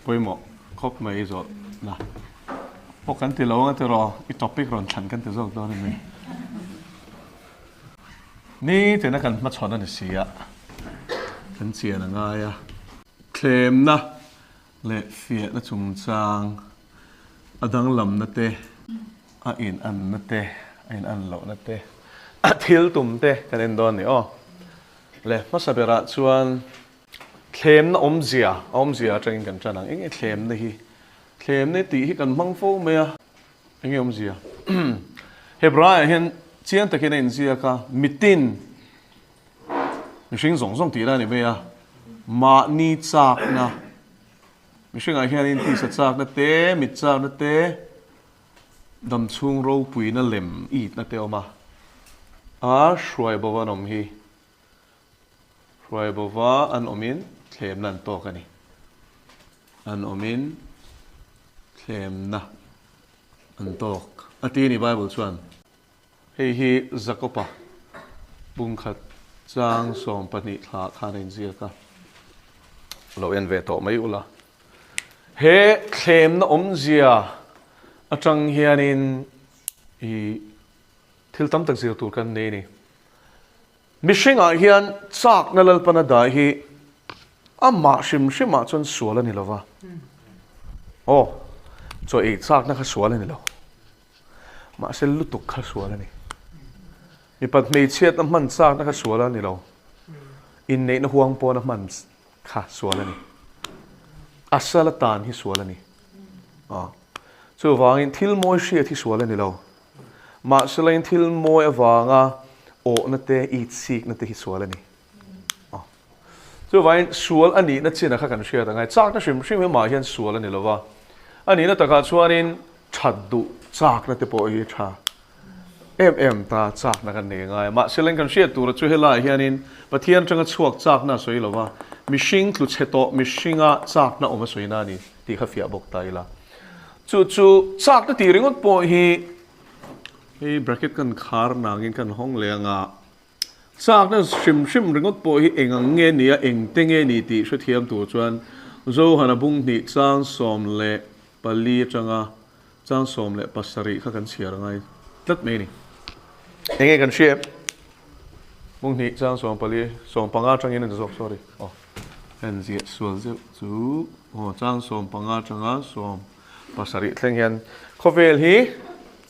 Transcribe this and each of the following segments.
Pawimawh khawp mai zawhna pawh kan ti lo ang a tiraw? I topic rawn thlan kan ti zawk dawn a ni. Nitin a kan hmachhawn a ni si a, kan chian a ngai a. Thlemna leh fiahna chungchang a danglamna te, a inanna te, a inanlohna te, a thil tum te kan en dawn a ni aw. Le hmasa berah chuan Thlemna awmzia, a awmzia atangin kan tan ang. Enge thlemna hi? Thlemna tih hi kan hmang fo mai a, enge awmzia? Hebraiah hian chiang takin a inziak a, mitin, mihring zawng zawng tihna a ni mai a, mahni chakna, mihringah hianin tisa chakna te, mit chakna te, damchhung ropuina lem itna te a awm a, a hruai bo an awm hi. Hruai bova an awmin thlemna an tawk a ni. An awmin thlemna an tawk a ti a ni Bible chuan. Hei hi Jakoba bungkhat chang 12 thla khan a inziak a, lo en ve tawh mai ula. He thlemna awmzia atang hianin i thil tam tak zir tur kan nei a ni. Mihringah hian chakna Lalpana dah hi amah hrim hrimah chuan sual a ni lo va. Aw, chaw ei chakna kha sual a ni lo. Mahse lutuk kha sual a ni. Mipat hmeichhiatna hman chakna kha sual a ni lo. Inneihna huang pawna hman kha sual a ni. A sal atan hi sual a ni. Aw, chuvangin thil mawi hriat hi sual a ni lo. Mahselain thil mawi avanga awhna te, itsikna te hi sual a ni. Aw. Chuvangin sual a nihna chin kha kan hriat angai. Chakna hrim hrim hi amah hian sual a ni lo va. A nihna takah chuanin that duh chakna te pawh hi tha em em ta chakna kan nei angai a. Mahselain kan hriat tura chu helaiah hianin Pathian atanga chhuak chakna a sawi lo va, mihring tlu chhe tawh mihringa chakna awm a sawina a ni tih kha fiah bawk ta ila. Chu chu chakna tih ringawt pawh hi hei bracket kan khar nangin kan hawng leh anga chakna hrim hrim ringawt pawh hi eng ang nge ni a, eng te nge ni tih hrethiam tur chuan Zohana bung hnih chang 14 atanga chang 17 kha kan chhiar angai tlat mai a ni. Eng nge kan hria em? Bung hnih chang 14, 15 atangin a ni zawk, sorry. Aw. En ziah sual zeuh chu aw chang 15 atanga 17 thleng hian khawvel hi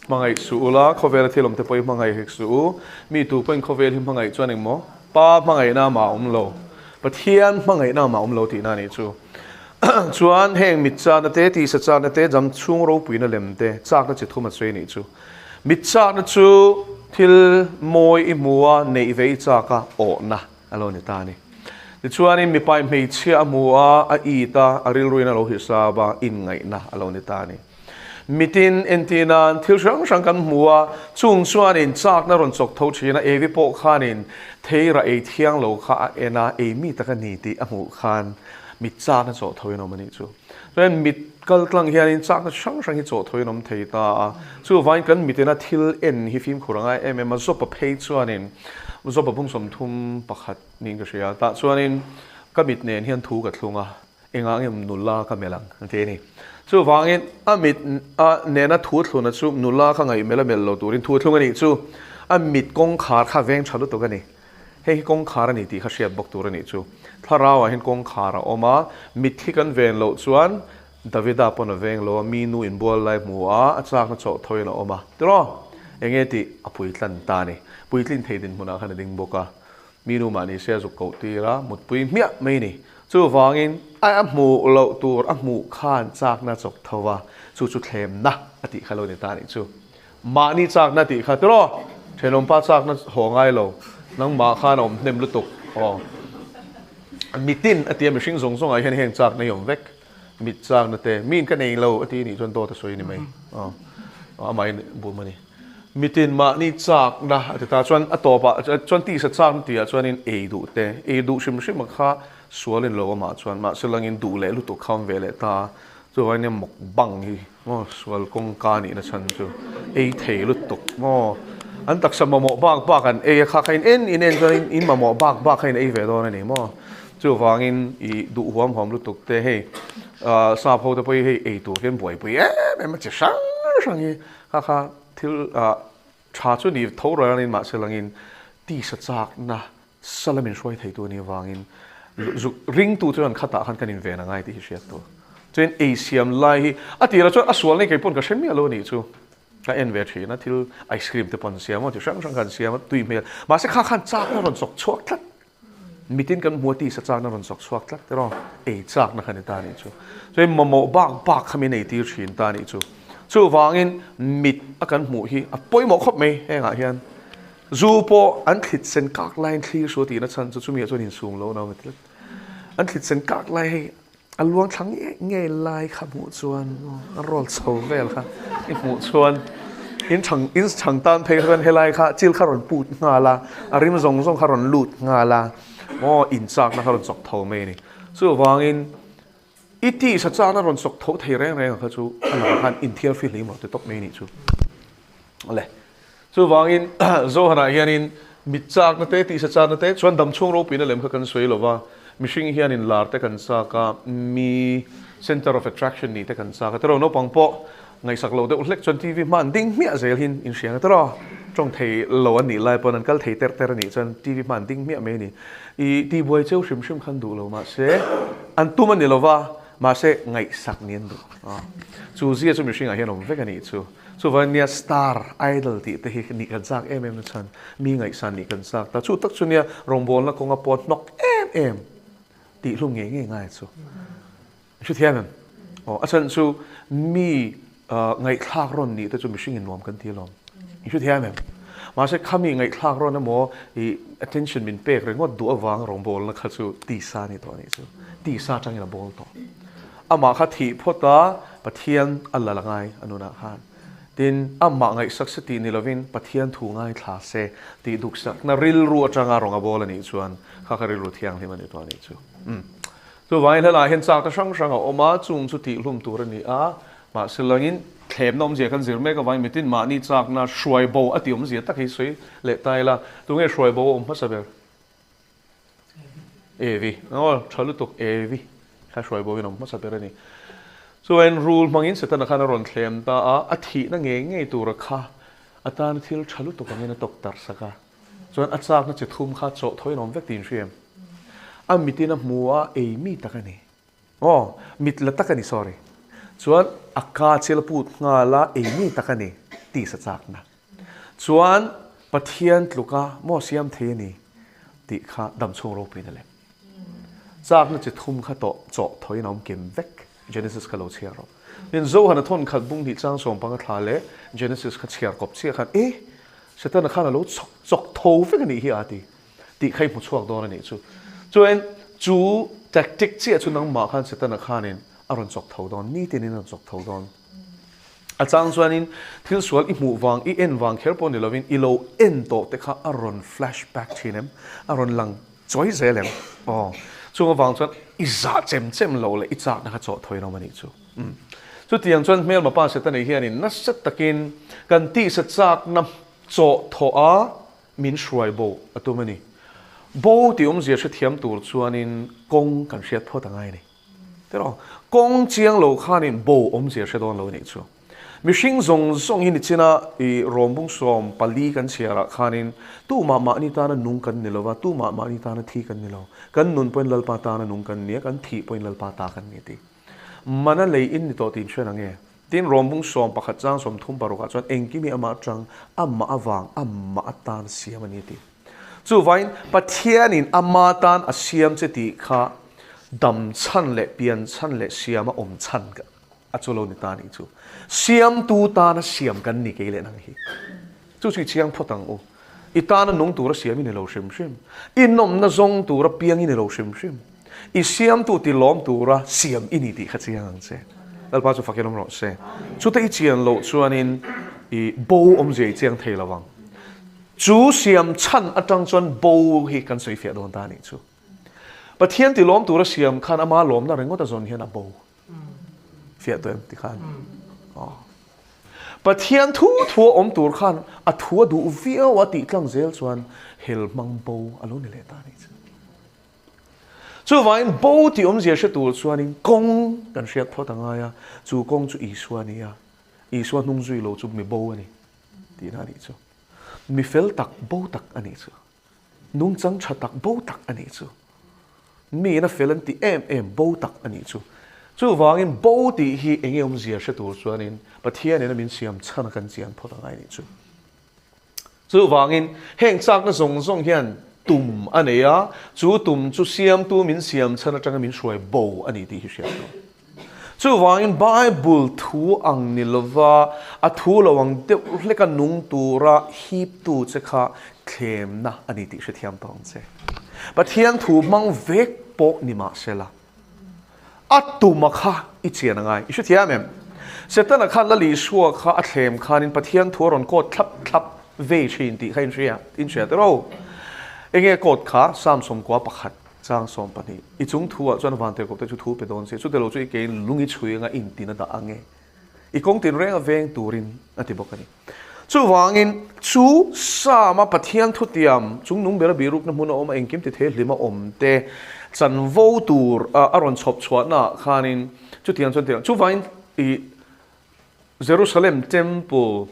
hmangaih suh ula, khawvela thil awm te pawh hi hmangaih hek suh u. Mi tu pawhin khawvel hi hmangaih chuan engmaw Pa hmangaihna amah a awm lo, Pathian hmangaihna amah a awm lo tihna a nih chu. Chuan heng mit chakna te, tisa chakna te, jam chhung ropuina lem te, chakna chi thum a sawi a nih chu. Mit chakna chu thil mawi i hmu a, neih ve i chak a, awhna a lo ni ta a ni. Tichuanin mipa in hmeichhia a hmu a, a it a, a rilruin a lo hisap a, inngaihna a lo ni ta a ni. Mitin entir nan thil hrang hrang kan hmu a, chung chuanin chakna rawn chawk tho thin a, Evi pawh khanin theira ei thiang lo kha a en a, ei mi tak a ni tih a hmuh khan mit chakna chawh thoin a awm a nih chu. Chuan mit kal tlang hianin chakna hrang hrang hi chawh thoin a awm thei ta a, chuvangin kan mitina thil en hi fimkhur a ngai em em a, Zawpa phei chuanin Zawpa bung 31 niin ka hria, tah chuanin ka mit nen hian thu ka thlung a, engah nge nula ka melh ang an ti a ni. Chuvangin a mit a nena thu thluna chu nula kha ngaih melh a melh lo turin thu thlung a nih chu, a mit kawngkhar kha veng tha lutuk a ni. Hei hi kawngkhar a ni tih kha hriat bawk tur a nih chu. Thlarauah hian kawngkhar a awm a, mitthi kan ven loh chuan Davida pawn a veng lo a, mi nu inbual lai hmu a, a chakna chawh thawiin a awm a. Tiraw? Enge tih a puitlan ta a ni. Puitlin thei dinhmunah khan a ding bawk a. Mi nu mahni se a zuk koh tir a, mutpui hmiah mai a ni. Chuvangin a hmuh loh tur a hmuh khan chakna chawk tho a, chu chu thlemna a tih kha lo ni ta a nih chu. Mahni chakna tih kha tiraw? Thenawmpa chakna haw ngai lo, nangmah khan a awm hnem lutuk aw. Mitin a tia mihring zawng zawngah hian heng chakna hi awm vek. Mit chakna te, miin ka nei lo a ti nih chuan dawt a sawi a ni mai. Aw, amahin bum a ni. Mitin mahni chakna a ti ta chuan a tawpah chuan tisa chakna tihah chuanin ei duh te, ei duh hrim hrim a kha sualin lo amah chuan mahse langin duh leh lutuk kha awm ve leh ta a. Chuvangin mukbang hi maw sual kawngka nihna chhan chu ei thei lutuk maw an taksa mamawh bak bak an ei a kha kha in en in en chuan in mamawh bak bak kha in ei ve dawn a ni maw chuvangin i duh huam huam lutuk te hei Sap ho te pawh hi hei ei tur hian buaipui em em a chi hrang hrang hi kha kha thil tha chu ni tho rengin mahse langin tisa chakna sala min hruai theitu a nih avangin zuk ringtu chuan khatah khan kan inven a ngai tih hi hriat tur. Chuan ei siam lai hi a tirah chuan a sual nei kei pawn ka hre miah lo a nih chu. Ka en ve thin a, thil ice cream te pawh an siam a, chi hrang hrang kha an siam a, tui hmel. Mahse kha khan chakna rawn chawk chhuak tlat. Mitin kan hmu a tisa chakna rawn chawk chhuak tlat tiraw, ei chakna kha ni ta a nih chu. Chuan mamawh bak bak kha min ei tir thin ta a nih chu. Chuvangin mit a kan hmuh hi a pawimawh khawp mai hengah hian. Zu pawh an thlit sen kak laiin thlir su a tihna chhan chu chumi ah chuan insum lo no tlat. An thlit sen kak lai hei a luang thla ngei ngei lai kha hmuh chuan a roll chho vel kha i hmuh chuan in chhang in chhang tan phei kha chuan helai kha chil kha rawn put nghal a, a rim zawng zawng kha rawn lut nghal a, aw inchakna kha rawn chawk tho mai a ni. Chuvangin I tisa chana rawn chawk tho thei reng reng ang kha chu a lakah khan inthiar fihlim rawh ti tawp mai a nih chu. Awle. Chuvangin Zohanah hianin mit chakna te, tisa chakna te chuan damchhung ropuina lem kha kan sawi lo va, mihring hianin lar te kan chak a, mi centre of attraction nih te kan chak a, tiraw naupang pawh ngaihsak lo deuh hlek chuan TV hma an ding hmiah zel hin inhriang a tiraw tawng thei lo an nih lai pawn an kal thei ter ter a nih chuan TV hma an ding hmiah mai a ni. I tihbuai cheu hrim hrim khan duh lo mahse an tum a ni lo va, mahse ngaihsak ni an duh a. Chu zia chu mihringah hian awm vek a nih chu. Chuvangin nia star, idol tih te hi nih kan chak em em na chhan, mi ngaihsan nih kan chak ta. Chu tak chu nia rawngbawlna kawnga pawh hnawk em em tih hlum ngei ngei ngai chu. Hrethiam em? Aw, a chhan chu mi ngaihthlak rawn nih te chu mihring in nuam kan ti alawm. I hrethiam em? Mahse khami ngaihthlak rawn emaw i attention min pek ringawt duh avang rawngbawlna kha chu tisa a ni tawh a nih chu. Tisa atangin a bawl tawh. Amah kha thih phawt a Pathian a la la ngai a nunah khan. Tin, amah ngaihsak se tih ni lovin Pathian thu ngaithla se tih duksakna rilru atanga rawng a bawl a nih chuan kha kha rilru thianghlim a ni tawh a nih chu. Umm. Chuvangin helaiah hian chakna hrang hrang a awm a, chung chu tihhlum tur a ni a, mahse langin thlemna awmzia kan zir mek avangin mitin mahni chakna hruai bo a tih awmzia tak hi sawi leh ta ila, tunge hruai bo a awm hmasa ber? Evi. Aw, tha lutuk, Evi kha hruai bo in awm hmasa ber a ni. Chuvangin rul hmangin Setana khan a rawn thlem ta a, a thihna ngei ngei tura kha atana thil tha lutuk angin a tawk tarh sak a. Chuan a chakna chi thum kha chawh thawi an awm vek tiin hriam. A mitin a hmu a, ei mi tak a ni. Aw, mit la tak a ni, sorry. Chuan a ka chil a put nghal a, ei mi tak a ni, tisa chakna. Chuan Pathian tluka maw siam thei a ni tih kha damchhung ropuina lem. Chakna chi thum kha tawh chawh thawiin a awm kim vek. Genesis kha lo chhiar rawh. Tin, Zohana thawn khat bung hnih chang sawmpanga thla leh Genesis kha chhiar kawp chiah khan, E! Setana khan a lo chawk chawk tho vek a nih hi a ti tih kha i hmu chhuak dawn a nih chu. Chuan chu tactic chiah chu nangmah khan Setana khanin a rawn chawk tho dawn, nitinin a rawn chawk tho dawn. A chang chuanin thil sual i hmuh vang, i en vang kher pawh ni lovin i lo en tawh te kha a rawn flash back thin em? A rawn lang chawi zel em? Aw, chung avang chuan i zah chem chem lo leh i chakna kha chawh thawi in awm a nih chu. Umm. Chutiang chuan hmelma pa Setana hianin nasa takin kan tihsa chakna chawh thawh a min hruai bo a tum a ni. Bo tih awmzia hrethiam tur chuanin kawng kan hriat phawt a ngai a ni. Tiraw? Kawng chiang lo khanin bo awmzia hre dawn lo a nih chu. Mihring zawng zawng hi nichina i rawmbung 14 kan chhiarah khanin tumah mahni tana nung kan ni lova, tumah mahni tana thi kan ni lo. Kan nun pawhin Lalpa tana nung kan ni a, kan thih pawhin Lalpa ta kan ni a ti. Mana lei in ni tawh tih in hre nang e? Tin, rawmbung 11 chang 36 ah chuan engkim hi amah atang, amah avang, amah atan siam a ni a ti. Chuvain, Pathianin ama tan a siam che tih kha dam chhan leh pian chhan leh siama awm chhan a chu lo ni ta nih chu. Siamtu tana siam kan ni kei leh nang hi. Chu chu i chiang phawt ang u. I tana nung tura siam i ni lo hrim hrim. I nawmna zawng tura piang i ni lo hrim hrim. I siamtu ti lawm tura siam i ni tih kha chiang ang che. Lalpa chu fakin awm rawh se. Chuta i chian loh chuanin i bo awmzia i chiang thei lo ang. Chu siam chhan atang chuan bo hi kan sawi fiah dawn ta a nih chu. Pathian ti lawm tura siam khan ama lawmna ringawt a zawn hian a bo. Fiah tawh em ti khan? Aw. Pathian thu thu a awm tur khan a thu a duh viau a tih tlang zel chuan hel hmang bo a lo ni leh ta a nih chu. Chuvangin bo tih awmzia hre tur chuanin kawng kan hriat phawt a ngai a, chu kawng chu Isua a ni a, Isua hnung zui lo chu mi bo a ni tihna a nih chu. Mi fel tak bo tak a nih chu. Nungchang tha tak bo tak a nih chu. Miin a fel an tih em em bo tak a nih chu. Chuvangin bo tih hi eng nge awmzia hre tur chuanin Pathianin a min siam chhan a kan chian phawt a ngai nih chu. Chuvangin heng chakna zawng zawng hian tum a nei a, chu tum chu siamtu min siam chhan atanga min hruai bo a ni tih hi hriat tur. Chuvangin Bible thu ang ni lova a thu lo ang deuh hleka nung tura hiptu che kha thlemna a ni tih hrethiam tawh ang che. Pathian thu hmang vek pawh ni mah sela, a tuma kha i chian a ngai. I hrethiam em? Setana khan Lal Isua kha a thlem khanin Pathian thu a rawn kawt thlap thlap vei thin tih kha in hria, in hria tiraw? Enge kawt kha? Psalm 11. Chang 12, I chung thu ah chuan van tirhkoh te chu thu pe dawn se, chute lo chu i kein lung i chhui anga intin a dah ang e. I kawng tin reng a veng turin a ti bawk a ni. Chuvangin, chu Psalm-a Pathian thutiam chung nung bera birukna hmun a awm a, engkim ti thei hlima awm te chanvo tur a rawn chhawp chhuahna ah khanin chutiang chuan ti ang. Chuvangin, i Jerusalem Temple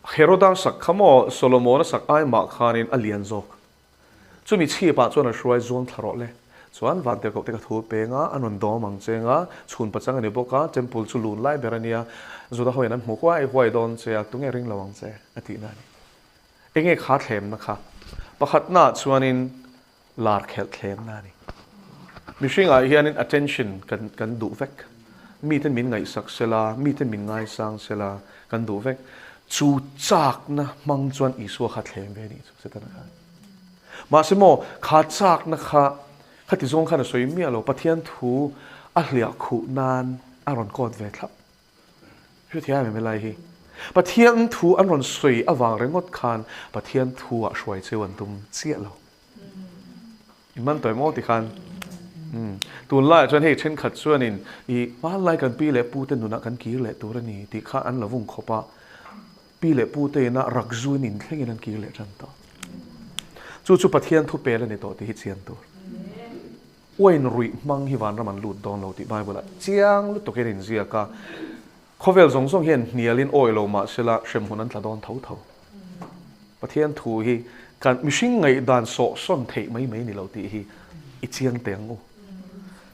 Heroda sak kha maw Solomona sak ai mah khanin a lian zawk. Chumi chhipah chuan a hruai zuang thla rawh le. Chuan Vantirhkoh te ka thu peng a, an rawn dawm ang cheng a, chhun pachang a ni bawk a, Temple chu lun lai ber a nia, Juda hoin an hmu huai huai dawn che a, tunge ring lo ang che? a tihna a ni. Enge kha thlemna kha? Pakhatnaah chuanin lar khelh thlemna a ni. Mihringah hianin attention kan kan duh vek. Miten min ngaihsak sela, miten min ngaisang sela kan duh vek. Chu chakna hmang chuan Isua kha thleng ve a nih chu Setana khan. Mahse maw, kha chakna kha khati zawng khan a sawi miah lo, Pathian thu a hliah khuh nan a rawn kawt ve thlap. Hrethiam em helai hi? Pathian thu an rawn sawi avang ringawt khan Pathian thu ah hruai cheu an tum chiah lo. I man tawh em aw ti khan tunlaiah chuan hei thenkhat chuanin i hmanlai kan pi leh pute nunah kan kir leh tur a ni tih kha an lo vung khawp a, pi leh pute ina rak zuin inthlengin an kir leh tan tawh. Chu chu Pathian thupel a ni tawh tih hi chian tur. Uain ruih hmang hi vanram an lut dawn lo tih Bible-ah chiang lutukin a inziak a, khawvel zawng zawng hian hnialin awi lo mah sela hremhmun an tla dawn tho tho. Pathian thu hi kan mihring ngaihdan sawhsawn theih mai mai ni lo tih hi i chiang teh ang u.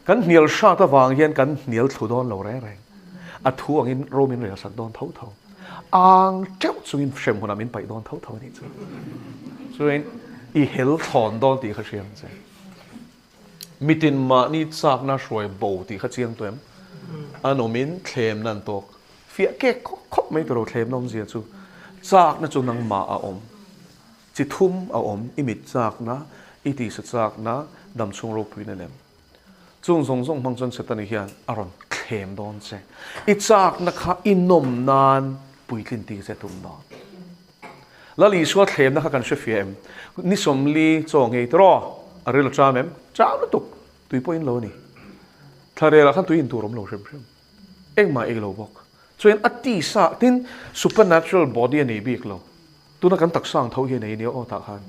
Kan hnial hrat avang hian kan hnial thlu dawn lo reng reng. A thu angin ro min rel sak dawn tho tho. Ang teuh chungin hrem hunah min paih dawn tho tho a nih chu. Chuan i hel thlawn dawn tih kha hria ang che. Mitin mahni chakna hruai bo tih kha chiang tawh em? An awmin thlemna an tawk. Fiah kek khawp khawp mai tawh lo thlemna awmzia chu. Chakna chu nangmah a awm. Chi thum a awm, i mit chakna, i tisa chakna, damchhung ropuina lem. Chung zawng zawng hmang chuan Setani hian a rawn thlem dawn che. I chakna kha i nawm nan puitlin tir che tum dawn. Lal Isua thlemna kha kan hre fia em? Ni 40 chaw ngei tiraw? A ril a cham em? Cham lutuk! Tui pawh in lo a ni. Thlarel ah khan tui in tur awm lo hrim hrim. Engmah ei lo bawk. Chuan a tisa tin supernatural body a nei bik lo. Tuna kan taksa ang tho hi a nei nia aw tah khan.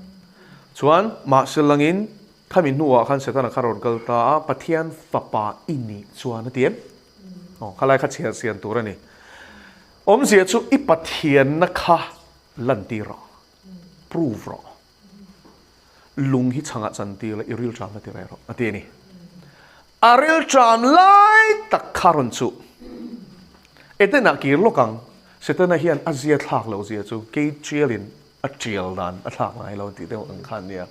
Chuan mahse langin khami hnuah khan Setana kha rawn kal ta a, Pathian fapa i nih chuan a ti em? Aw khalai kha chhiar sian tur a ni. Awmzia chu i Pathianna kha lantir rawh, prove rawh. Lung hi chhangah chantir la i rilṭamna ti reh rawh a ti a ni. A rilṭam lai tak kha rawn chuh. Edenah kir lawk ang, Setana hian a zia thlak loh zia chu kei ṭialin a ṭial dan a thlak ngai lo tih deuh ang khan nia.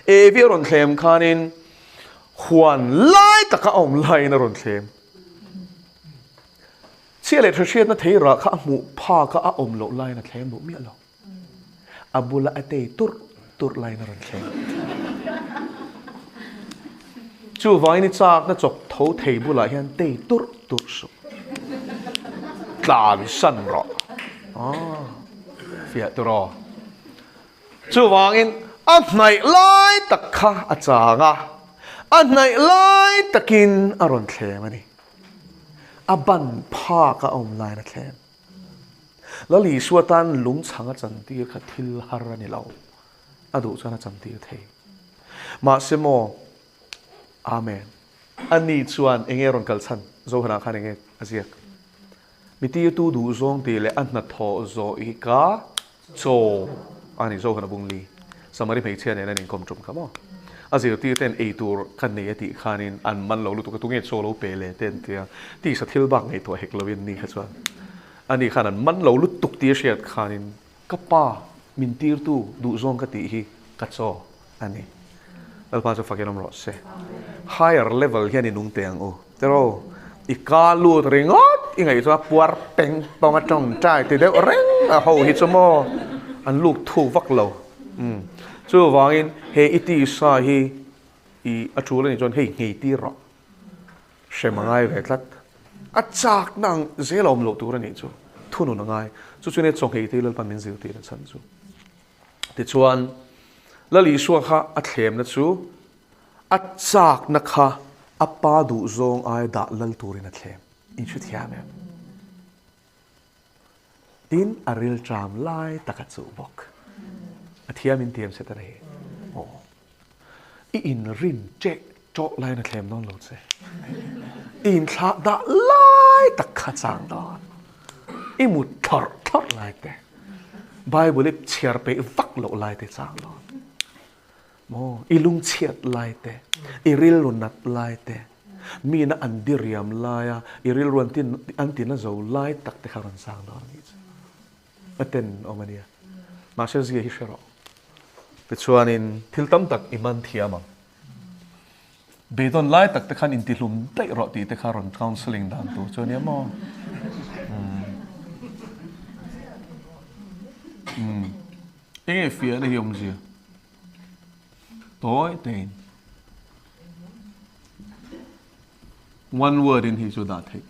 Evi a rawn thlem khanin huan lai taka a awm laiin a rawn thlem. Chhia leh ṭhahriatna thei rah kha a hmuh phak a, a awm loh laiin a thlem duh miah lo. A bula a tei turh turh laiin a rawn thlem. Chuvangin i chakna chawk tho thei bulah hian tei turh turh suh. Tlan san rawh. Aw, fiah tur aw. Chuvangin a hnaih lai tak kha a chang a, a hnaih lai takin a rawn thlem a ni. A ban phak a awm laiin a thlem. Lal Isua tan lungchhang a chantir kha thil har a ni lo. A duh chuan a chantir thei. Mahse maw, Amen. Ani chuan enge rawn kal chhan? Zohana khan enge a ziak? Mi tirtu duh zawng tih leh a hnathawh zawh hi ka chaw a ni. Zohana bung li Samari hmeichhia nen an inkawm tum kha maw? A zirtir ten ei tur ka nei a tih khanin an man lo lutuk a, tunge chaw lo pe leh te an tia, tisa thil bak ngaihtuah hek lovin ni kha chuan ani khan an man lo lutuk tih a hriat khanin Ka pa min tirtu duhzawng ka tih hi ka chaw a ni. Lalpa chu fakin awm rawh se. Higher level hian i nung teh ang u. Tiraw, i ka lut ringawt i ngaihtuah a puar peng pawng a tawngtai ti deuh reng a ho hi chu maw an luk thuk vak lo. Umm. Chuvangin he i tisa hi i a tul a nih chuan hei nghei tir rawh. Hrem a ngai ve tlat. A chakna ang zel a awm loh tur a nih chu. Thunun a ngai. Chu chu nia chawnghei te hi Lalpan min zirtir a chhan chu. Tichuan, Lal Isua kha a thlemna chu a chakna kha a pa duhzawng aia dah lal turin a thlem. In hrethiam em? Tin, a rilṭam lai tak a chuh bawk. A thiam in tiam set a ni. Aw. I inrin ṭeh ṭawh laiin a thlem dawn lo che. I inthlah dah lai tak kha chang dawn. I mut thlawrh thlawrh lai te, Bible i chhiar peih vak loh lai te chang dawn. Maw, i lungchhiat lai te, i rilru nat lai te, mina an diriam laia i rilru an tin an tina zo lai tak te kha rawn sang dawn a nih chu. A ten awm a nia. Mahse zia hi hre rawh. Tichuanin thil tam tak i man thiam ang. Beidawn lai tak te khan intihlum daih rawh tih te kha rawn counselling dan tur chu a nia maw? Umm. Enge fiahna hi awmzia? Tawi tein. One word in hi chu dah theih.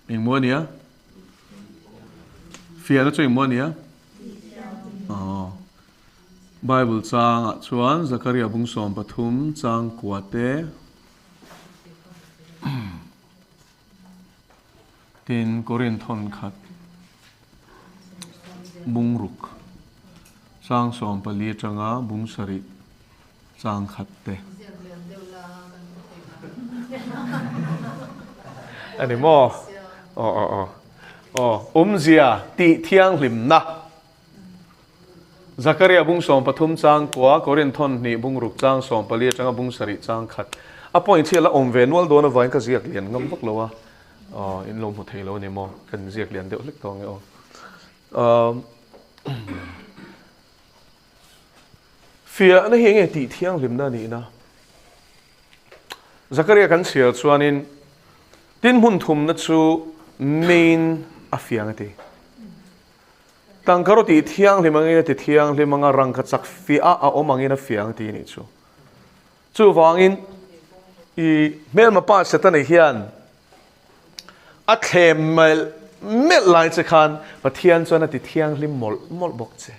Engmaw a nia? Fiahna chu engmaw a nia? Aw. Bible changah chuan Zakaria bung 13 chang kua te Tin, Korinthon khat bung ruk chang 14 atanga bung sarih chang khat te. A ni maw? Aw aw aw. Aw, awmzia tih thianghlimna. Zakaria bung 13 chang kua, Korinthon hnih bung ruk chang 14 atanga bung sarih chang khat. A point hi a la awm ve nual dawn avangin ka ziak lian ngam vak lo a. Aw, in lo hmu thei lo a ni maw? Kan ziak lian deuh hlek tawh ang e aw. Umm. Fiahna hi enge tih thianghlimna a nihna? Zakaria kan chhiar chuanin tin hmun thumna chu main a fiang a ti. Tangka rawh tih thianghlim angin a ti thianghlim anga rangka chak fiah a awm angin a fiang ti nih chu. Chuvangin i hmelma pa Setana hian a thlem melh melh lai che khan Pathian chuan a ti thianghlim mawlh mawlh bawk che.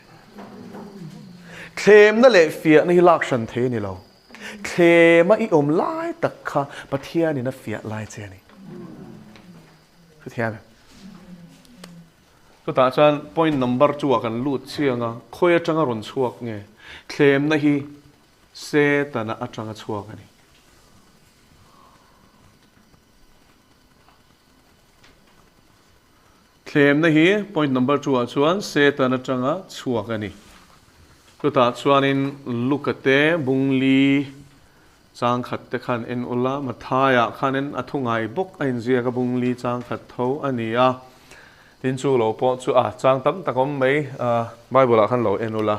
Thlemna leh fiahna hi lak hran thei a ni lo. Thlema i awm lai tak kha Pathianin a fiah lai che a ni. Hrethiam em? Chutah chuan point number two ah kan lut chiang a, khawi atanga rawn chhuak nge? Thlemna hi Setana atanga chhuak a ni. Thlemna hi point number two ah chuan Satan atanga chhuak a ni. Chutah chuanin Luka te Bungli chang khat te khan en ula, Matthai-ah khanin a thu ngai bawk a inziak a, Bungli chang khat tho a ni a. Tin chu lo pawh chu a chang tam tak awm mai a, Bible-ah khan lo en ula.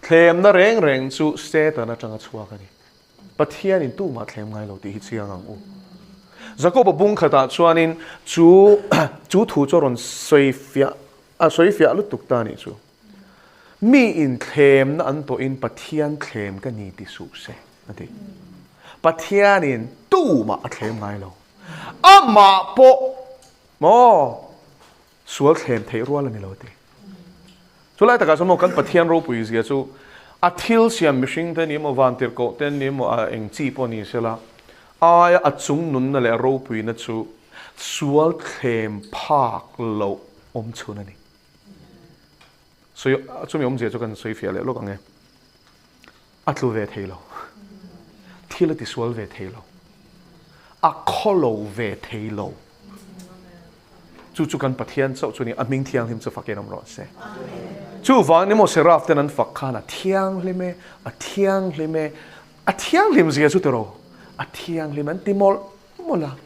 Thlemna reng reng chu Satan atanga chhuak a ni. Pathianin tumah thlem ngai lo tih hi chiang ang u. Jakob-a bung khatah chuanin chu chu thu chu a rawn sawi fiah a sawi fiah lutuk ta a nih chu. Mi inthlemna an tawhin Pathian thlem ka ni ti suh se, a ti. Pathianin tumah a thlem ngai lo. Amah pawh maw sual thlem theih rual a ni lo, a ti. Chulai takah chuan maw kan Pathian ropui zia chu a thil siam mihring te ni emaw, vantirhkoh te ni emaw, a eng chi pawh ni sela, aia a chung nunna leh a ropuina chu sual thlem phak loh awm chhun a ni. Sawi, chumi awmzia chu kan sawi fiah leh lawk ang e. A tlu ve thei lo. Thil a tisual ve thei lo. A khawlo ve thei lo. Chu chu kan Pathian chauh chu ni, a hming thianghlim chu fakin awm rawh se. Chuvang ni maw Seraph ten an fak khan a thianghlim e, a thianghlim e, a thianghlim zia chu tiraw, a thianghlim an ti mawlh mawlh a.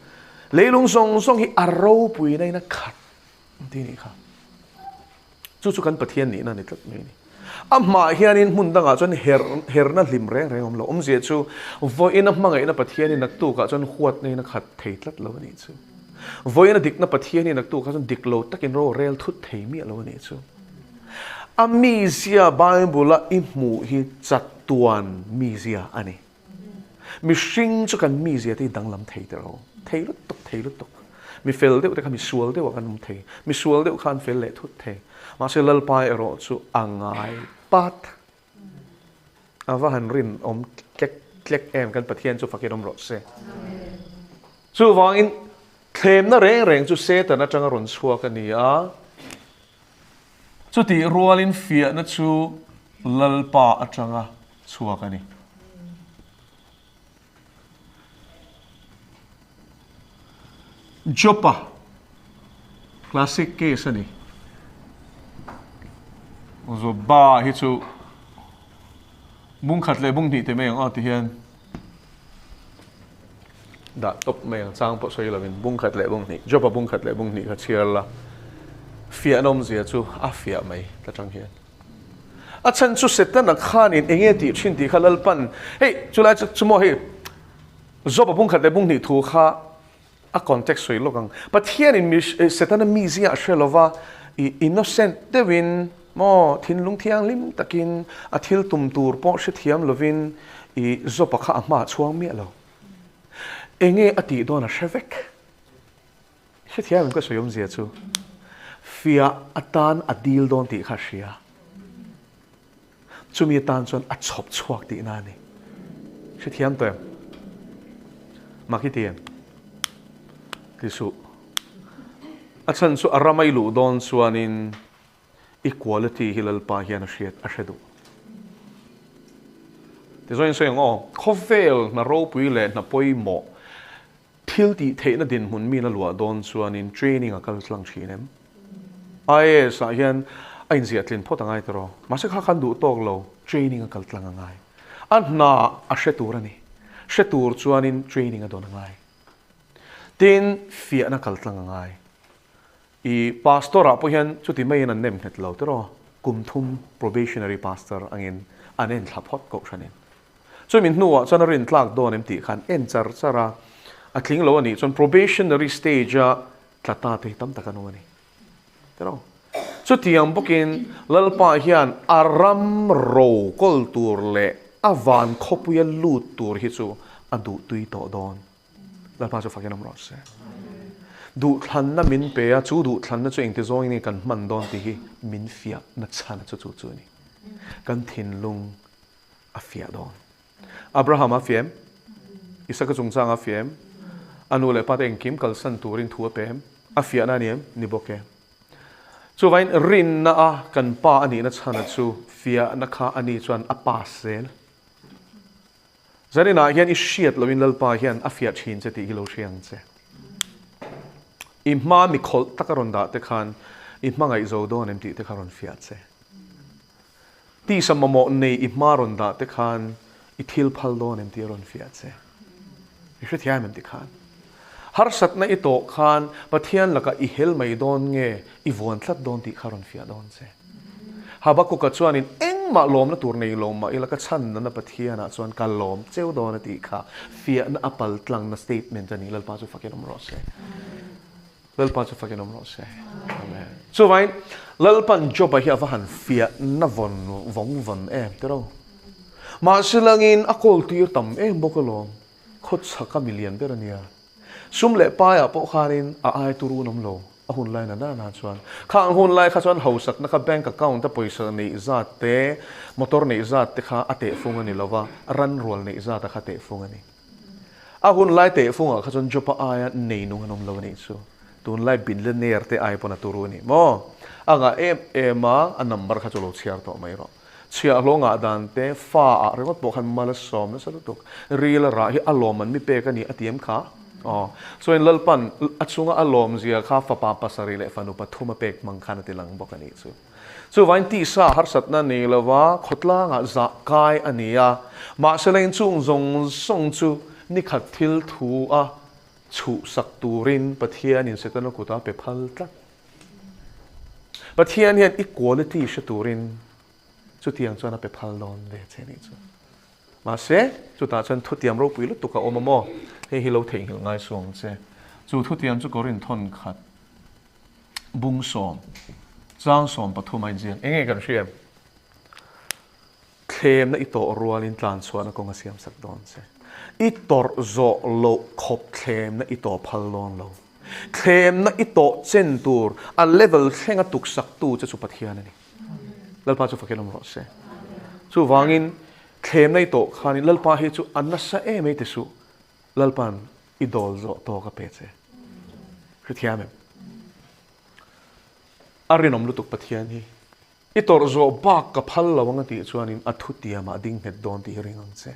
Leilung zawng zawng hi a ropuina in a khat an ti nih kha. Chu chu kan Pathian nihna a ni tlat mai a ni. Amah hianin hmun dangah chuan her herna hlim reng reng a awm lo. Awmzia chu vawiin a hmangaihna Pathian hi naktukah chuan huatna in a khat thei tlat lo a nih chu. Vawiin a dikna Pathian hi naktukah chuan dik lo takin ro a rel thut thei miah lo a nih chu. A mizia Bible-a i hmuh hi chatuan mizia a ni. Mihring chu kan mizia te hi danglam thei teh rawh. Thei lutuk, thei lutuk. Mi fel deuh te kha mi sual deuh ah kan awm thei. Mi sual deuh kha an fel leh thut thei. Mahse Lalpa erawh chu a ngai pat. A va han rinawm tlek tlek em kan Pathian chu fakin awm rawh se. Chuvangin thlemna reng reng chu Satan atanga rawn chhuak a ni a. Chutih rualin fiahna chu Lalpa atanga chhuak a ni. Jopa classic case a ni. Joba hi chu bung khat leh bung hnih te mai ang aw ti hian dah tawp mai ang chang pawh sawi lovin bung khat leh bung hnih Joba bung khat leh bung hnih kha chhiar la fiahna awmzia chu a fiah mai ta tang hian. A chhan chu Setana khanin eng nge tih thin tih kha Lalpan, hei chulai chu chu maw hei Job-a bung khat leh bung hnih thu kha a context sawi lawk ang. Pathianin mi Setana mizia a hre lova i innocent deuhin maw thinlung thianghlim takin a thil tum tur pawh hrethiam lovin i Job-a kha a hmaah chhuang miah lo. Eng nge a tih dawn a hre vek. Hrethiam em ka sawi awmzia chu fiah atan a dil dawn tih kha a hria. Chumi atan chuan a chhawp chhuak tihna a ni. Hrethiam tawh em? Mak i ti em? Ti suh. A chhan chu a rama i luh dawn chuanin Equality hi Lalpa hian a hriat a hre duh. Tichuan in sawi ang aw, khawvel hna ropui leh hna pawimawh thil tih theihna dinhmun min a luah dawn chuanin training a kal tlang thin em? IAS ah hian a inziah tlin phawt a ngai ta rawh. Mahse kha khan duh tawk lo, training a kal tlang a ngai. A hna a hre tur a ni. Hre tur chuanin training a dawn a ngai. Tin, fiahna kal tlang a ngai. I pastor ah pawh hian chuti maiin an nem nghet lo tiraw, kum thum probationary pastor angin an en thla phawt kohhranin. Chumi hnuah chuan a rin tlak dawn em tih khan en char char a, a tling lo a nih chuan probationary stage a tla ta te hi tam tak an awm a ni tiraw. Chutiang bawkin Lalpa hian a ram ro kawl tur leh a van khawpuia lut tur hi chu a duhtui tawh dawn. Lalpa chu fakin awm rawh se. Duhthlanna min pe a, chu duhthlanna chu engti zawngin nge kan hman dawn tih hi min fiahna chhan chu chu chu a ni. Kan thinlung a fiah dawn. Abraham a fiah em? Isaka chungchang a fiah em? A nu leh pa te engkim kalsan turin thu a pe em? A fiahna a ni em? Ni bawk e. Chuvain rinna a kan pa a nihna chhana chu fiahna kha a ni chuan a pass zel. Zaninah hian i hriat loin Lalpa hian a fiah thin che tih hi lo hria ang che. I hma mi khawlh tak a rawn dah te khan i hmangaih zo dawn em tih te kha rawn fiah che. Tisa mamawh nei i hma rawn dah te khan i thil phal dawn em tih a rawn fiah che. I hrethiam em ti khan. Harsatna i tawh khan Pathian lakah i hel mai dawn nge i vuan tlat dawn tih kha rawn fiah dawn che. Habakuka chuanin engmah lawmna tur nei lo mah ila ka chhan nana Pathianah chuan ka lawm cheu dawn a tih kha fiahna a pal tlangna statement a ni. Lalpa chu fakin awm rawh se. Lalpa chu fakin awm rawh se. Amen. Chuvain Lalpan Job-a hi a va han fiahna vawn vawng vawn em tiraw. Mahse langin a kawl tir tam em bawk alawm. Khawchhaka milian ber a nia. Sum leh paiah pawh khanin a ai tur un awm lo, a hun lai na na chuan. Khang hun lai kha chuan hausakna kha bank account a pawisa neih zat te, motor neih zat te kha a tehfung a ni lo va, ranrual neih zat a kha tehfung a ni. A hun lai tehfungah kha chuan Jopa aia nei nung an awm lo a nih chu. Tunlai billionaire te ai pawn a turu a ni maw? A ngah em em a, a number kha chu lo chhiar tawh mai rawh. Chhiahhlawh ngah dan te, fa ah ringawt pawh khan mal a sawm nasa lutuk. Ril a rah hi a lawm an mi pek a ni a ti em kha? Aw. Chuan Lalpan a chunga a lawm zia kha fapa pasarih leh fanu pathum a pek hmang khan a ti lang bawk a nih chu. Chuvain tisa harsatna nei lova khawtlangah zah kai a ni a, mahse la inchung zawng zawng chu nikhat thil thu a chhuhsak turin Pathianin Setana kutah a pe phal tlat. Pathian hian equality hre turin chutiang chuan a pe phal dawn ve che nih chu. Mahse, chutah chuan thutiam ropui lutuk a awm a maw? Hei hi lo theihnghilh ngai suh ang che. Chu thutiam chu Korinth thawn khat bung sawm, chang 13 a inziak. Eng nge kan hria em? Thlemna i tawh rualin tlan chhuahna kawng a siam sak dawn che. I tawrh zawh loh khawp thlemna i tawh phal dawn lo. Thlemna i tawh chen tur a level thlenga tuksaktu che chu Pathian a ni. Lalpa chu fakin awm rawh se. Chuvangin thlemna i tawh khanin Lalpa hi chu a nasa em ei ti suh. Lalpa'n i dawl zawh tawk a pe che. Hrethiam em? A rinawm lutuk Pathian hi. I tawrh zawh bak ka phal lo ang a tih chuanin a thutiamah a ding nghet dawn tih hi ring ang che.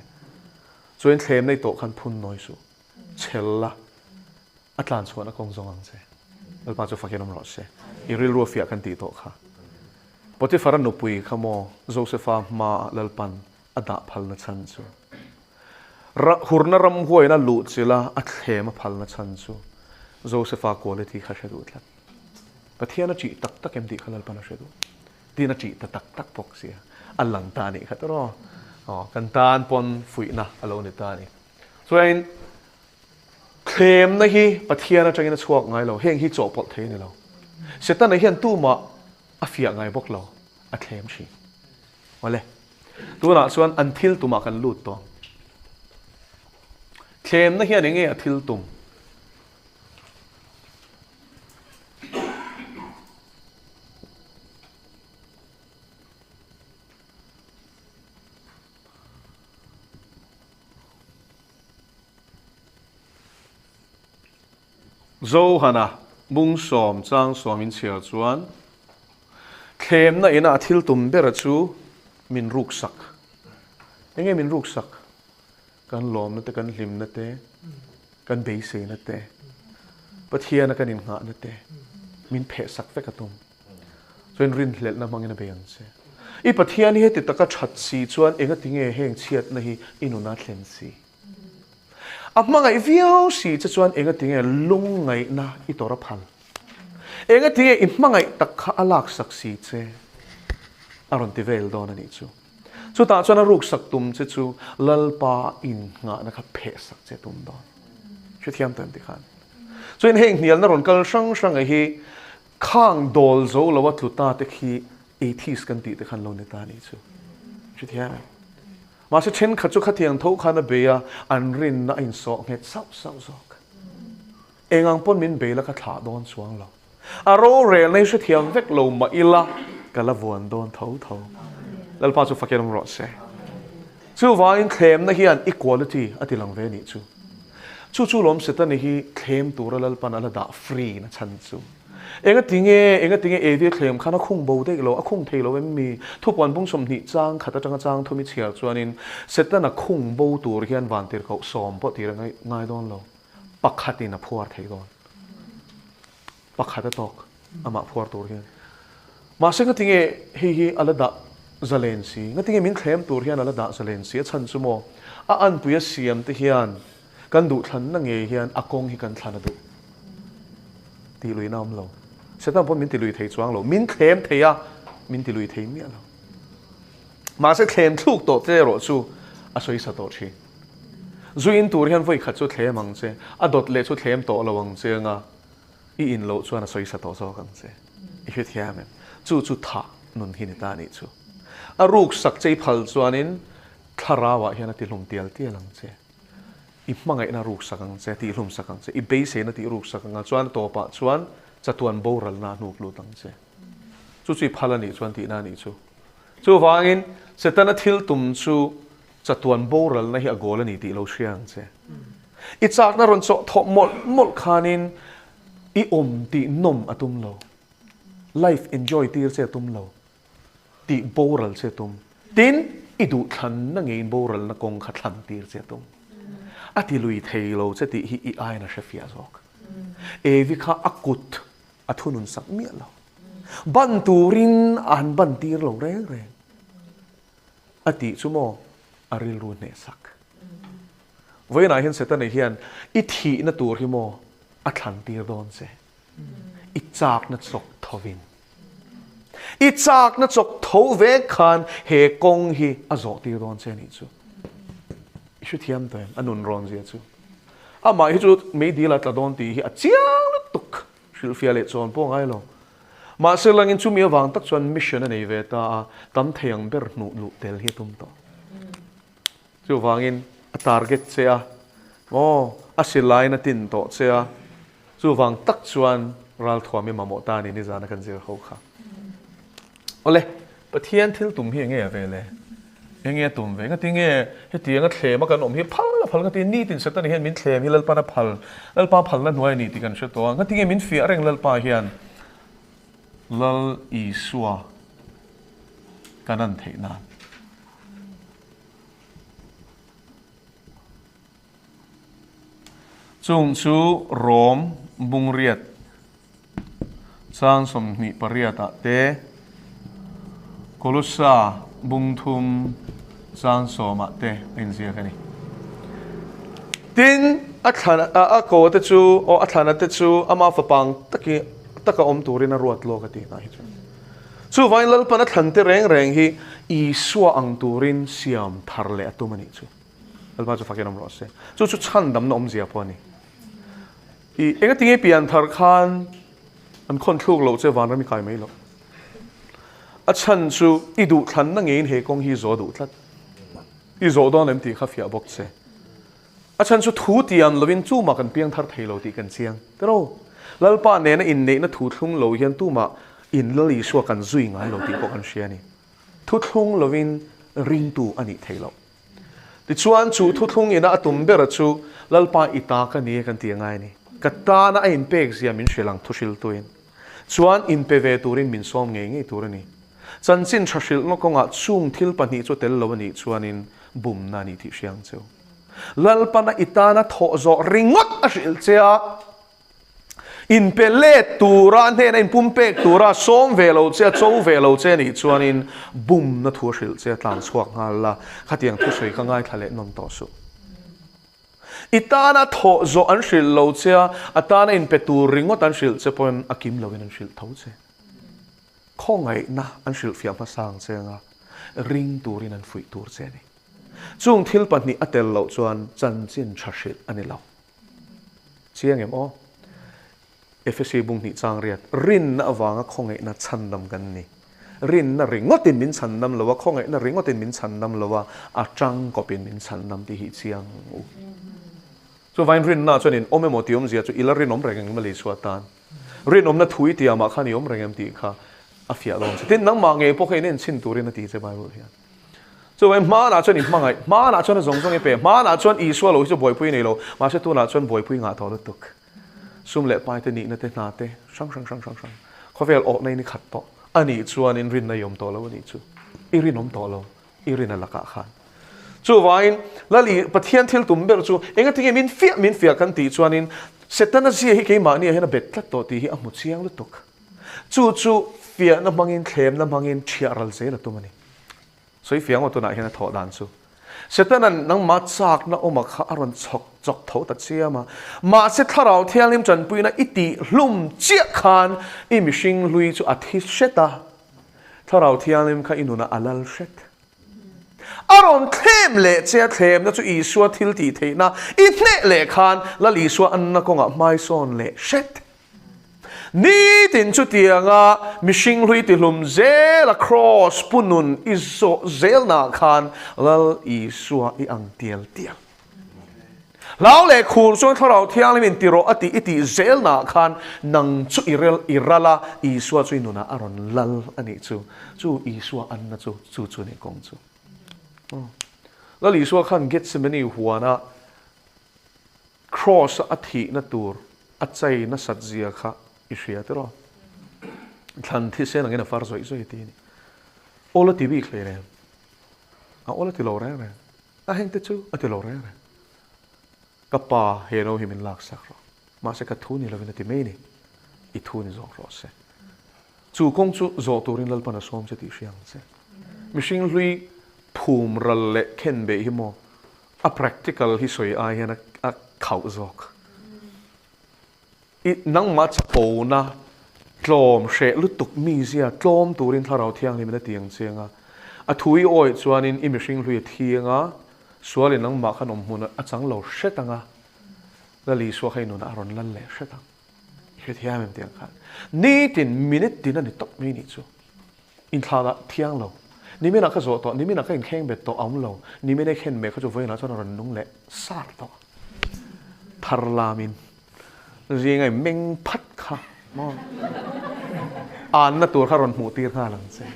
Chuan thlem nei tawh khan phun nawi suh. Chhel la, a tlan chhuahna kawng zawng ang che. Lalpa chu fakin awm rawh se. I rilru a fiah kan tih tawh kha. Potiphara nupui kha maw Josefa hmaah Lalpan a dah phalna chhan chu. Hurna ramhuaina luh chila a thlem a phalna chhan chu Josefa quality kha hre duh tlat. Pathian a ṭih tak tak em tih kha Lalpan a hre duh. Tin a ṭih ta tak tak bawk sia. A lang ta a nih kha tawh. Aw, kan tan pawn fuihna a lo ni ta a ni. Chuanin thlemna hi Pathian atangin a chhuak ngai lo. Heng hi chawhpawlh thei a ni lo. Setana hian tumah a fiah ngai bawk lo. A thlem thin. Awle. Tunah chuan an thil tumah kan lut tawh. Thlemna hian enge a thil tum? Johana bung sawm chang sawm in chhiar chuan thlemna ina a thil tum ber chu min ruksak. Enge min ruksak? Kan lawmna te, kan hlimna te, kan beiseina te, Pathiana kan innghahna te min phehsak vek a tum. Chuan rinhlelhna hmangin a bei ang che. I Pathian hi heti taka that si chuan engatinge heng chhiatna hi i nuna thlen si? A hmangaih viau si che chuan engatinge lungngaihna i tawrh a phal? Engatinge i hmangaih tak kha a laksak si che? A rawn ti vel dawn a nih chu. Chutah chuan a ruksak tum che chu Lalpa innghahna kha phehsak che tum dawn. Hrethiam tawh em ti khan. Chuan heng hnialna rawn kal hrang hrang hi khang dawl zo lo a tlu ta te khi atheist kan tih te khan lo ni ta a nih chu. Hrethiam em? Mahse thenkhat chu khatiang tho khan a bei a, an rinna a insawh nghet sauh sauh zawk. Eng ang pawn min bei la ka thlah dawn chuang lo. A rorelna hi hrethiam vek lo mah ila ka la vuan dawn tho tho. Lalpa chu fakin awm rawh se. Chuvangin thlemna hian equality a ti lang ve nih chu. Chu chu lawm Setani hi thlem tura Lalpan a la dah free na chhan chu. Engatinge, engatinge Evi a thlem khan a khung bo daih lo, a khung thei lo em mi? Thupuan bung 20 chang khat atanga chang thum i chhiar chuanin Setana khung bo tur hian vantirhkoh sawm pawh tir a ngai dawn lo. Pakhatin a phuar thei dawn. Pakhat a tawk amah phuar tur hian. Mahse ngatinge hei hi a la dah zalen si? Ngatinge min thlem tur hian a la dah zalen si? A chhan chu maw? A anpui a siam te hian kan duhthlanna ngei hian a kawng hi kan thlan a duh tih luihna a awm lo. Satan pawn min ti lui thei chuang lo. Min thlem thei a, min ti lui thei miah lo. Mahse thlem thluk tawh te erawh chu a sawi sa tawh thin. Zu in tur hian vawi khat chu thlem ang che, a dawt leh chu thlem tawh lo ang che anga i in loh chuan a sawi sa tawh zawk ang che. I hrethiam em? Chu chu thah nun hi ni ta anih chu. A ruk sak che i phal chuanin thlarauah hian a ti hlum tial tial ang che. I hmangaihna ruk sak ang che, tih hlum sak ang che, i beiseina tih ruk sak ang a, chuan a tawpah chuan chatuan boralna a hnuk lut ang che. Chu chu i phal anih chuan tihna anih chu. Chuvangin Setana thil tum chu chatuan boralna hi a goal a ni tih lo hria ang che. I chakna rawn chawh thawh mawlh mawlh khanin i awm tih nawm a tum lo. Life enjoy tir che a tum lo. Tih boral che a tum. Tin, i duhthlanna ngeiin boralna kawng kha thlan tir che a tum. A ti lui thei lo che tih hi i aiin a hrefiah zawk. Evi kha a kut a thunun sak miah lo. Ban turin a han ban tir lo reng reng. A tih chu maw a rilru hneh sak. Vawiinah hian Setana hian i thihna tur hi maw a thlan tir dawn che. I chakna chawk thovin. I chakna chawk tho vek khan he kawng hi a zawh tir dawn che anih chu. I hrethiam tawh em? A nun rawn zia chu. Amah hi chu meidil a tla dawn tih hi a chiang lutuk. Hrilhfiah leh chawn pawh ngai lo. Mahse langin chumi avang tak chuan mission a nei ve ta a, tam thei ang ber hnuh luh tel hi a tum tawh. Chuvangin a target che a, aw, a silaiin a tin tawh che a, chuvang tak chuan ralthuam i mamawh ta a ni nizana kan zir ho kha. Awle, Pathian thil tum hi enge a ve le? Enge a tum ve? Ngati nge hetianga thlem a kan awm hi phal a phal ngati nitin Setana hian min thlem hi Lalpan a phal, Lalpa phalna hnuai a ni tih kan hre tawh a, ngati nge min fiah reng Lalpa hian Lal Isua kan an theih nan? Chung chu Rom bungriat chang 28 ah te, Kolossa bungthum chang 10 ah te a inziak a ni. Tin, a thlan a ko te chu, aw a thlana te chu ama fapang taki taka awm turin a ruat lawk a tih hna hi chu. Chuvangin Lalpan a thlan te reng reng hi Isua ang turin siam thar leh a tum a nih chu. Lalpa chu fakin awm rawh se. Chu chu chhandamna awmzia pawh a ni. I engatinge pian thar khan an khawn thluk loh che vanram i kai mai loh. A chhan chu i duhthlanna ngeiin he kawng hi i zawh duh tlat. I zawh dawn em tih kha fiah bawk che. A chhan chu thu tiam lovin tumah kan piang thar thei lo tih kan chiang. Tiraw? Lalpa nena inneihna thu thlung lo hian tumah in Lal Isua kan zui ngai lo tih pawh kan hria a ni. Thu thlung lovin ringtu a nih theih loh. Tichuan chu thu thlung ina a tum bera chu Lalpa i ta ka ni e kan ti a ngai a ni. Ka tana a inpek zia min hrilh ang thuhriltuin. Chuan inpe ve turin min sawm ngei ngei tur a ni. Chanchin tha hrilhna kawngah chung thil pahnih chu tel lo a nih chuanin bumna a nih tih hria ang cheu. Lalpana i tana thawh zawh ringawt a hrilh che a, inpe let tura hnena inpumpek tura sawm ve lo che a, cho ve lo che a nih chuanin bumna thu a hrilh che a, tlan chhuak nghal la, khatiang thusawi kha ngaithla leh nawn tawh suh. I tana thawh zawh an hrilh lo che a, a tana inpe tur ringawt an hrilh che pawhin a kim loin an hrilh tho che. Khawngaihna an hrilhfiah hmasa ang che anga ring turin an fuih tur che a ni. Chung thil pahnih a tel loh chuan chanchin tha hrilh a ni lo. Chiang em aw? Efesi bung hnih chang riat, Rinna avanga khawngaihna chhandam kan ni. Rinna ringawtin min chhandam lo a, khawngaihna ringawtin min chhandam lo a, a tangkawpin min chhandam tih hi chiang u. Chuvain rinna chuan in awm emaw tih awmzia chu i la rinawm reng eng emaw Isua tan. Rinawmna thu i tiamah khan i awm reng em tih kha a fiah dawn che. Tin, nangmah ngei pawh kha in enchhin turin a ti che Bible hian. Chuvain hmanah chuan i hmangaih, hmanah chuan a zawng zawng i pe, hmanah chuan Isua lo hi chu buaipui nei lo, mahse tunah chuan buaipui ngah tawh lutuk. Sum leh pai te, nihna te, hna te, hrang hrang hrang hrang hrang. Khawvel awhna in i khat tawh. A nih chuan in rinna i awm tawh lo a nih chu. I rinawm tawh lo. I rin a lakah khan. Chuvangin, Lal i Pathian thil tum ber chu engatinge min fiah min fiah kan tih chuanin Setana zia hi keimahni ah hian a bet tlat tawh tih hi a hmu chiang lutuk. Chu chu fiahna hmangin, thlemna hmangin ṭhiah ral zel a tum a ni. Sawi fiah ngawt tunah hian a thawh dan chu. Setana'n nangmah chakna awma kha a rawn chhawk chawk tho ta chiam a. Mahse Thlarau Thianghlim tanpuina i tih hlum chiah khan i mihring hlui chu a thi hret a. Thlarau Thianghlim kha i nunah a lal hret. A rawn thlem leh che a thlemna chu Isua thil tih theihna i hneh leh khan Lal Isua anna kawngah hmaisawn leh hret. Nitin chutianga mihring hlui tihlum zela kraws pu nun i zawh zelnaah khan Lal Isua i ang tial tial. Hlau leh khur chuan Thlarau Thianghlim in ti rawh a tih i tih zelnaah khan nang chu i rel i ral a, Isua chu i nunah a rawn lal a nih chu. Chu Isua anna chu chu chu ni kawng chu. Lal Isua khan Gethsemane huana Kraws a thihna tur a chei nasat zia kha i hria tiraw? Thlan thisen angin a far zawih zawih ti a ni. Aw la ti bik hle nen. A awl a ti lo reng reng. A hengte chu a ti lo reng reng. Ka pa, he no hi min laksak rawh. Mahse ka thu ni lovin a ti mai ni. I thu ni zawk rawh se. Chu kawng chu zawh turin Lalpan a sawm che tih hria ang che. Mihring hlui phum ral leh khen beih hi maw a practical hi sawi ai hian a khauh zawk. I nangmah chapona tlawm hreh lutuk mizia tlawm turin Thlarau Thianghlimin a ti ang che anga, a thu i awih chuanin i mihring hlui a thiang a, sualin nangmah khan awm hmun a chang lo hret ang a, Lal Isua kha i nunah a rawn lal leh hret ang. I hrethiam em tiang khan? Nitin minute tin a ni tawp mai nih chu. Inthlahlah thiang lo. Niminah ka zawh tawh, niminah ka inkheng bet tawh a awm lo. Nimin ei khen meh kha chu vawiinah chuan a rawn nung leh sar tawh. Thar lamin zinga i meng phat kha maw? Anna tur kha rawn hmuh tir nghal ang che.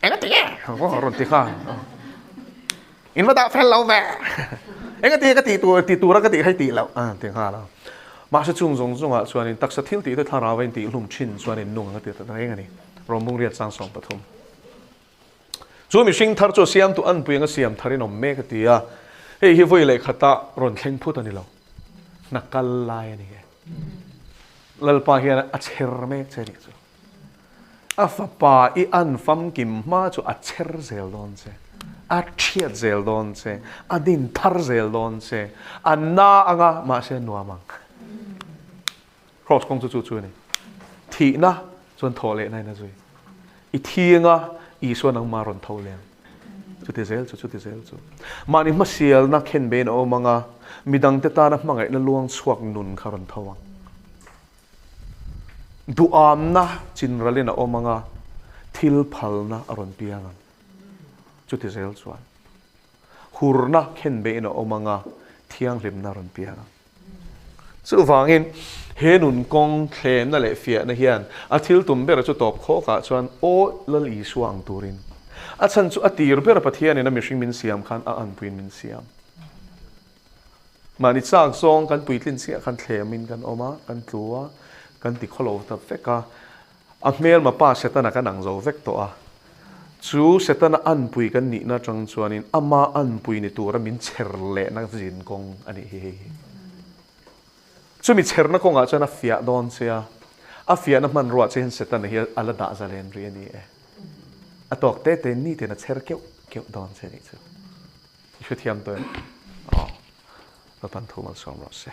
Enga ti nge? Aw rawn ti khan. In va dah fel lo ve. Enga ti ka tih tur ti tura ka tih kha i tih loh a ti nghal a. Mahse chung zawng zawngah chuanin taksa thil tih te thlarau a intih hlum thin chuanin nung ang a ti ta reng a ni. Rawmbung riat sang 13. Chu mihring thar chu a siamtu anpui anga siam tharin awm mek a ti a. Hei hi vawi leh khata rawn thleng phut a ni lo. Hna kal lai a ni e. Lalpa hian a chher mek che a nih chu. A fapa i an famkim hma chu a cher zel dawn che, a thiat zel dawn che, a din thar zel dawn che, a na anga mahse a nuam ang. Kraws kawng chu chu chu a ni. Thihna chuan thawh lehna in a zui. I thi anga Isua nangmah rawn tho leh ang. Chuti zel chu, chuti zel chu. Mahni hmasialna khenbein a awm anga midangte tana hmangaihna luang chhuak nun kha rawn tho ang. Duhamna chinralin a awm ang a, thil phalna a rawn piang ang. Chuti zel chuan hurna khenbeihin a awm ang a, thianghlimna a rawn piang ang. Chuvangin he nun kawng thlemna leh fiahna hian a thil tum ber chu tawp khawkah chuan Aw Lal Isua ang turin a chhan chu a tir ber Pathianin a mihring min siam khan a anpuiin min siam. Mahni chak zawng kan puitlin chiah khan thlemin kan awm a, kan tlu a, kan ti khawlo ta vek a. A hmelma pa Setana kan ang zo vek tawh a. Chu Setana anpui kan nihna atang chuanin ama anpui ni tura min chher lehna zin kawng a nih hi hei hi. Chumi chherna kawngah chuan a fiah dawn che a, a fiahna hmanruah che hian Setana hi a la dah zalen rih a ni e. A tawk te te nitin a chher keuh keuh dawn che a nih chu. I hrethiam tawh em? Aw. Lalpan thu malsawm rawh se.